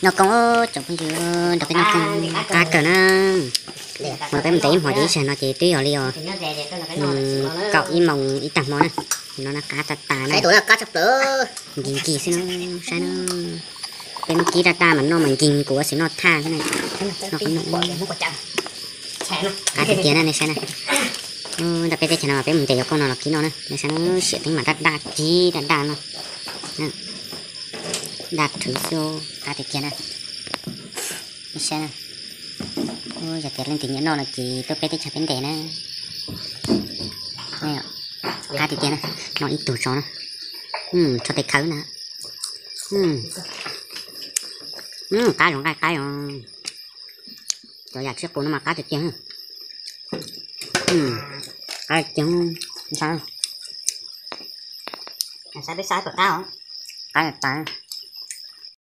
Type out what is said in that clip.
Noj koob tsoom phooj ywg, nrog peb noj koob qab kawg na. Mus peb mus ntes ib hmos ces ib sag no ces twb yog li os kaum ib moos ib tag hmo na. No na qab tag tag na. Nkig nkig xwb no, saib na. Peb muab kib raj daj mas noj mas nkig kuv ua xwb noj thaj xwb na. Noj qab no. Qab tiag tiag na nej saib na. Ntawm peb teb chaws no mas peb mus ntes cov koob no los kib noj na nej saib na, siam teeb mas raj daj kib raj daj no. Daj rhwv xwb, qab tiag tiag na. Nej saib na. Yog tias leej twg nyiam noj no ces tuaj peb teb chaws peb ntes na. Qab tiag tiag na, noj ib tug tso na. Rho tes khawv na. Qab zoo nqaij qab os. Cov yam tsib qus no mas qab tiag tiag. Qab tiag, saib, saib peb saib puas qab os. Qab tas.